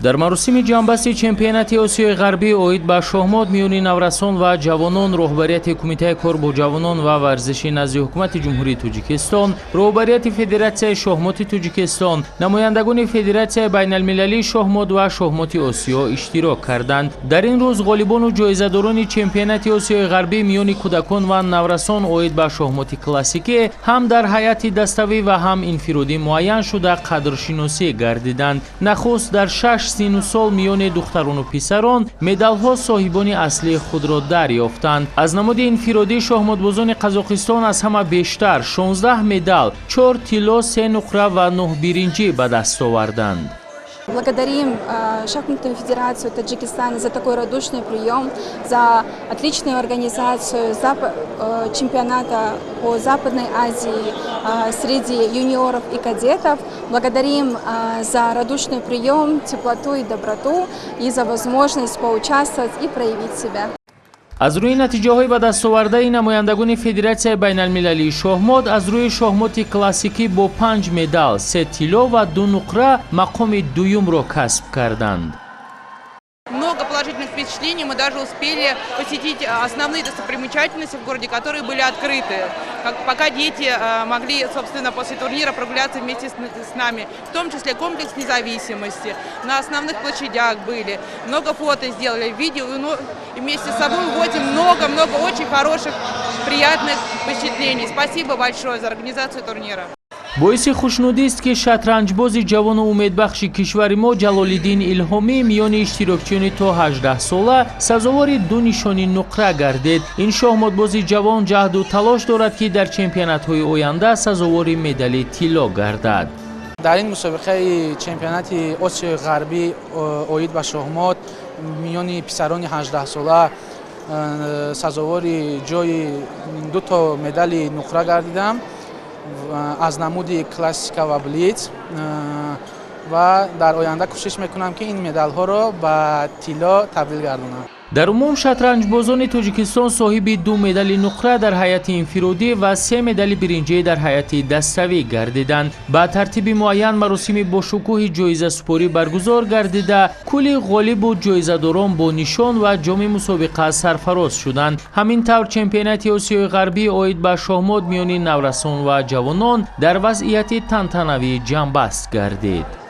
Дар маросими ҷамъбасти чемпионати Осиёи Ғарбӣ оид ба шоҳмот миёни наврасон ва ҷавонон роҳбарияти Кумитаи кор бо ҷавонон ва варзиши назди Ҳукумати Ҷумҳурии Тоҷикистон, роҳбарияти Федератсияи шоҳмоти Тоҷикистон, намояндагони Федератсияи байналмилалии шоҳмот ва шоҳмоти Осиё иштирок карданд. Дар ин рӯз ғолибону ҷоизадорони чемпионати Осиёи Ғарбӣ миёни кӯдакон ва наврасон оид ба шоҳмоти классикӣ ҳам дар ҳайати даставӣ ва ҳам инфиродӣ муайян шуда, қадршиносӣ гардиданд. Нахуст дар шаш синну сол миёни духтарону писарон медалҳо соҳибони аслии худро дарёфтанд. Аз намуди инфиродӣ шоҳмотбозони Қазоқистон аз ҳама бештар 16 медал, чор тилло, се нуқра ва нӯҳ биринҷӣ ба даст оварданд. Благодарим Шахматную федерацию Таджикистана за такой радушный прием, за отличную организацию чемпионата по Западной Азии среди юниоров и кадетов. Благодарим за радушный прием, теплоту и доброту и за возможность поучаствовать и проявить себя. Аз рӯи натиҷаҳои ба дастовардаи намояндагони Федератсияи байналмилалии шоҳмот, аз рӯи шоҳмоти классикӣ бо панҷ медал, се тилло ва ду нуқра мақоми дуюмро касб карданд. Много положительных впечатлений. Мы даже успели посетить основные достопримечательности в городе, которые были открыты. Пока дети могли, собственно, после турнира прогуляться вместе с нами, в том числе комплекс независимости. На основных площадях были. Много фото сделали, видео, ну, и вместе с собой увозим много-много очень хороших, приятных впечатлений. Спасибо большое за организацию турнира. Боиси хушнудист, ки шатранҷбози ҷавону умедбахши кишвари мо Ҷалолиддин Илҳомӣ миёни иштирокчиёни то 18 сола сазовори ду нишони нуқра гардид. Ин шоҳмотбози ҷавон ҷаҳду талош дорад, ки дар чемпионатҳои оянда сазовори медали тилло гардад. Дар ин мусобиқаи чемпионати Осиёи Ғарбӣ оид ба шоҳмот миёни писарони 18сола сазовори ҷои дуто медали нуқра гардидам аз намуди классика ва блиц ва дар оянда кӯшиш мекунам, ки ин медалҳоро ба тилло табдил гардонам. Дар умум шатранҷбозони Тоҷикистон соҳиби ду медали нуқра дар ҳайати инфиродӣ ва се медали биринҷӣ дар ҳайати даставӣ гардиданд. Ба тартиби муайян маросими бошукӯҳи ҷоизасупорӣ баргузор гардида, кулли ғолибу ҷоизадорон бо нишон ва ҷоми мусобиқа сарфароз шуданд. Ҳамин тавр, чемпионати Осиёи Ғарбӣ оид ба шоҳмот миёни наврасон ва ҷавонон дар вазъияти тантанавӣ ҷамъбаст гардид.